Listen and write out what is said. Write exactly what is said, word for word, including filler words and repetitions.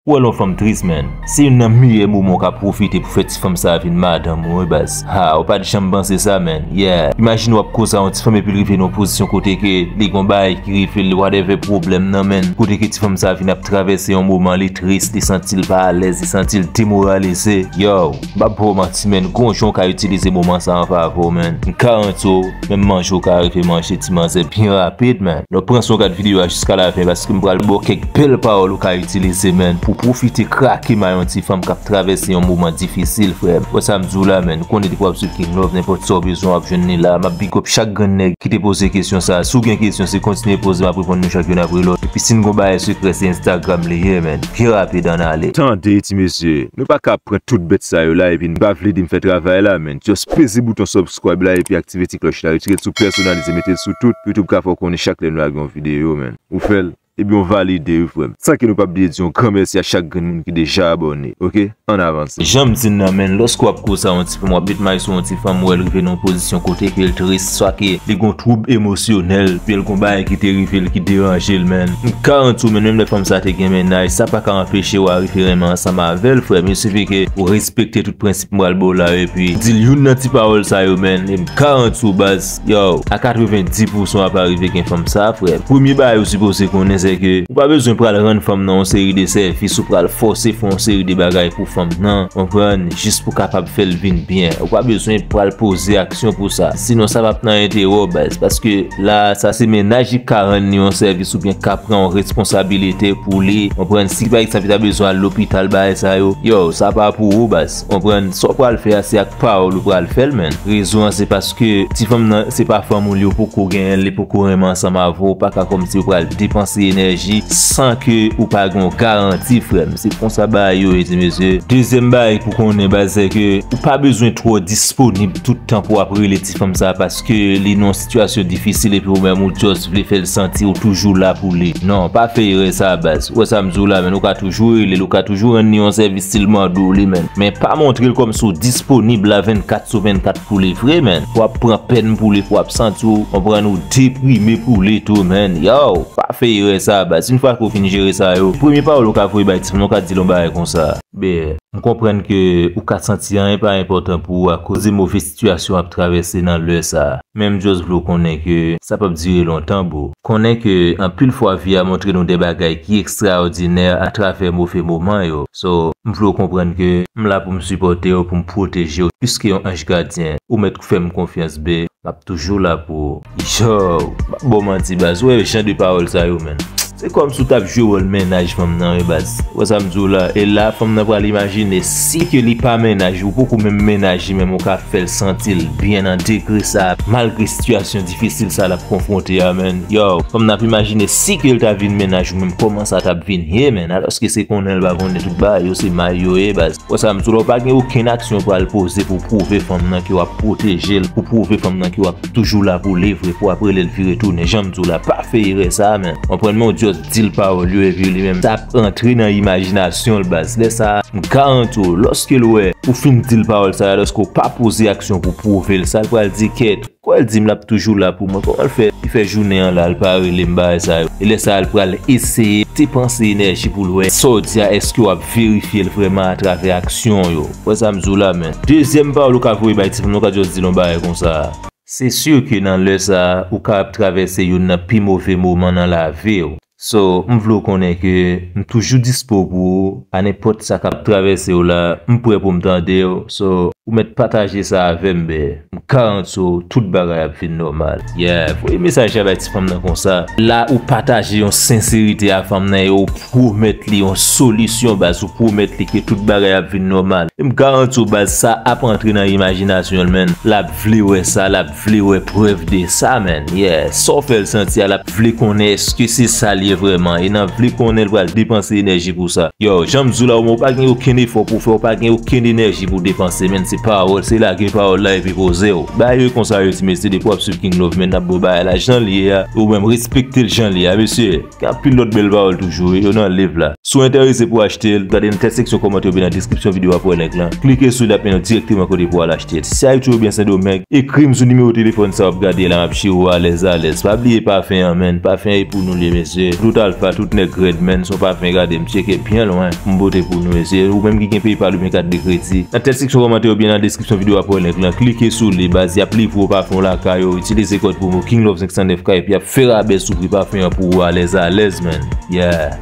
Ou wè lè yon fanm tris, man, se youn nan meyè moman w ka pwofite pou fè ti fanm sa a vin madanm ou, wi, baz. Ha, ou pa t janm panse sa, man. Yeah. Imajine w ap koze a yon ti fanm epi l rive nan yon pozisyon kote ke li gon bagay ki rive l, whatever pwoblèm nan, man. Kote ke ti fanm sa a vin ap travèse yon moman, li tris, li santi l pa alèz, li santi l demoralize. Yo, m p ap ba w manti, man, gon jan w ka itilize moman sa a an favè w, man. M garanti w, menm manje w ka rive manje ti manzè byen rapid, man. Lè w pran swen w gad videyo a jiska lafen, paske m pral ba w kèk bèl pawòl ou ka itilize, man, pou pwofite krake may yon ti fanm k ap travèse yon moman difisil, frè m. Wè sa m di w la, man. Ou konnen depi w ap swiv King Love, nenpòt sa w bezwen, w ap jwenn li la. M ap big up chak grenn nèg ki te poze kesyon sa a. Si w gen kesyon, se kontinye poze, m ap reponn nou chak youn apre lòt. Epi si n gon bagay sekrè, se Instagram li ye, man. Byen rapid, ann ale. Tande, ti mesye, nou pa ka pran tout bèt sa yo la, epi n pa vle di m fè travay la, man. Just peze bouton subscribe la, epi aktive ti klòch la. Retire l sou pèsonalize, mete l sou tout, pou YouTube ka fè w konnen chak lè nou lage yon videyo, man. Ou fè l, ebyen w valide wi, frè m. San ke nou p ap bliye di yon gran mèsi a chak grenn moun ki deja abòne, oke? Ann avanse. Jan m di n nan, man, lòske w ap koze a yon ti fanm, w ap met may sou yon ti fanm, ou wè l rive nan yon pozisyon kote ke l tris, swa ke li gon twoub emosyonèl, epi l gon bagay ki te rive l ki deranje l, man. M garanti w, man, menm lè fanm sa te gen mennaj, sa pa ka anpeche w arive renmen ansanm avè l, frè m. Il sifi ke ou respekte tout prensip m pral ba w la, epi di l youn nan ti pawòl sa yo, man, e m garanti w, baz, yo, a katrevenndis pousan w ap arive gen fanm sa, frè. Premye bagay ou sipoze konnen, se ke ou pa bezwen pral rann fanm nan yon seri de sèvis, ou pral fòse fè yon seri de bagay pou fanm nan, konprann, jis pou kapab fè l vin byen. Ou pa bezwen pral poze aksyon pou sa. Sinon, sa p ap nan enterè w, baz, paske la, sa se mennaj li ka rann li yon sèvis oubyen ka pran yon responsabilite pou li, konprann, si pa egzanp li ta bezwen al lopital, bagay sa yo, yo, sa pa pou ou, baz. Konprann, sa w pral fè a, se ak pawòl ou pral fè l, man. Rezon an, se paske ti fanm nan, se pa fanm ou li, ou poko genyen l, li poko renmen ansanm avè w, ou pa ka kòmsi ou pral depanse enèji san ke ou pa gen yon garanti, frè m. Se konsa bagay yo ye, ti mesye. Dezyèm bagay pou konnen, baz, se ke ou pa bezwen twò disponib tout tan pou w ap rele ti fanm sa a, paske li nan yon sitiyasyon difisil, epi ou menm ou just vle fè l santi ou toujou la pou li. Non, pa fè erè sa a, baz. Ou wè sa m di w la, man, ou ka toujou rele l, ou ka toujou rann li yon sèvis si l mande w li, man. Men pa montre l kòmsi w disponib la vennkat sou vennkat pou li vre, man. W ap pran pèn pou li, w ap santi w, konprann, ou deprime pou li tou, man. Yo, pa fè erè sa a, baz. Yon fwa ke w fin jere sa yo, premye pawòl ou ka voye bay ti fanm nan, ou ka di l yon bagay konsa. Bè, m konprann ke ou ka santi anyen pa enpòtan pou ou akoz de move sitiyasyon w ap travèse nan lè sa a. Men m just vle w konnen ke sa p ap dire lontan, bro. Konnen ke anpil fwa vi a montre nou de bagay ki ekstraòdinè atravè move moman yo. So, m vle w konprann ke m la pou m sipòte w, pou m pwoteje w. Piske yon anj gadyen, ou mèt fè m konfyans, bè, m ap toujou la pou ou. Yo, m ap ba w manti, baz. Ou wè jan de pawòl sa yo, man. Se kòmsi w t ap jwe wòl mennaj fanm nan, wi, baz. Ou wè sa m di w la? E la, fanm nan pral imajine, si ke li pa mennaj, ou poko menm mennaj li, menm ou ka fè l santi l byen nan degre sa a, malgre sitiyasyon difisil sa l ap konfwonte a, man. Yo, fanm nan ap imajine, si ke l ta vin mennaj ou menm, kòman sa t ap vin ye, man. Alòske se konnen l pa konnen tout bagay yo, se may yo ye, baz. Wè sa m di w la, ou pa gen okenn aksyon w pral poze pou pwouve fanm nan ke w ap pwoteje l, pou pwouve fanm nan ke w ap toujou la pou li vre, pou w ap rele l vire tounen. Jan m di w la, pa fè erè sa a, man. Konprann, men w just di l pawòl yo, epi li menm, sa ap antre nan imajinasyon l, baz. Lè sa a, m garanti w, lòske l wè ou fin di l pawòl sa a, lòske w pa poze aksyon pou pwouve l sa, l pral di, kèt, kwè l di m l ap toujou la pou mwen. Kòman l fè? Li fè jounen an la, l pa rele m, bagay sa yo. E lè sa a, l pral eseye depanse enèji pou l wè sa w di a, èske w ap verifye l vrèman atravè aksyon yo. Wè sa m di w la, man. Dezyèm pawòl ou ka voye bay ti fanm nan, ou ka just di l yon bagay konsa. Se si ke nan lè sa a, ou ka ap travèse youn nan pi move moman nan lavi w. So, m vle w konnen ke m toujou dispo pou ou, a nenpòt sa k ap travèse w la, m prè pou m tande w. So, ou mèt pataje sa avè m, bè. M garanti w, tout bagay ap vin nòmal. Yeah, voye mesaj la bay ti fanm nan konsa. La, ou pataje yon senserite a fanm nan e ou pwomèt li yon solisyon, baz, ou pwomèt li ke tout bagay ap vin nòmal. E m garanti w, baz, sa ap antre nan imajinasyon l, man. L ap vle wè sa, l ap vle wè prèv de sa, man. Yeah, sa w fè l santi a, l ap vle konnen èske se sa l ye vrèman. E nan vle konnen, l pral depanse enèji pou sa. Yo, jan m di w la, ou pa gen okenn efò pou w fè, ou pa gen okenn enèji pou w depanse, man. Se pawòl, se lage pawòl la epi poze w. Bagay yo konsa yo ti mesye, depi w ap swiv King Love, men n ap ba w bagay la jan l ye a, ou menm respekte l jan l ye a, mesye. Gen anpil lòt bèl pawòl toujou, yo nan liv la. Si w enterese pou w achte l, gade nan tèt seksyon kòmantè oubyen nan deskripsyon videyo a pou w wè link lan. Klike sou li ap mennen w dirèkteman kote pou w al achte l. Si se Ayiti oubyen Sendomeng, ekri m sou nimewo telefòn sa w ap gade la, m ap chire w alèz alèz. Pa bliye pafen an, menn. Pafen an e pou nou l ye, mesye. Tout alfa, tout nèg rèd, menn. Se yon pafen, gade, m tcheke byen lwen. M pote pou nou, mesye. Ou menm ki gen PayPal oubyen kat de kredi, nan tèt seksyon kòmantè oubyen nan deskripsyon videyo a pou w wè link lan. Klike sou li, baz, y ap livre w pafen w lakay ou. Itilize kòd pwomo King Love senk san nèf K epi y ap fè rabè sou pri pafen an pou ou alèz alèz, menn. Yeah.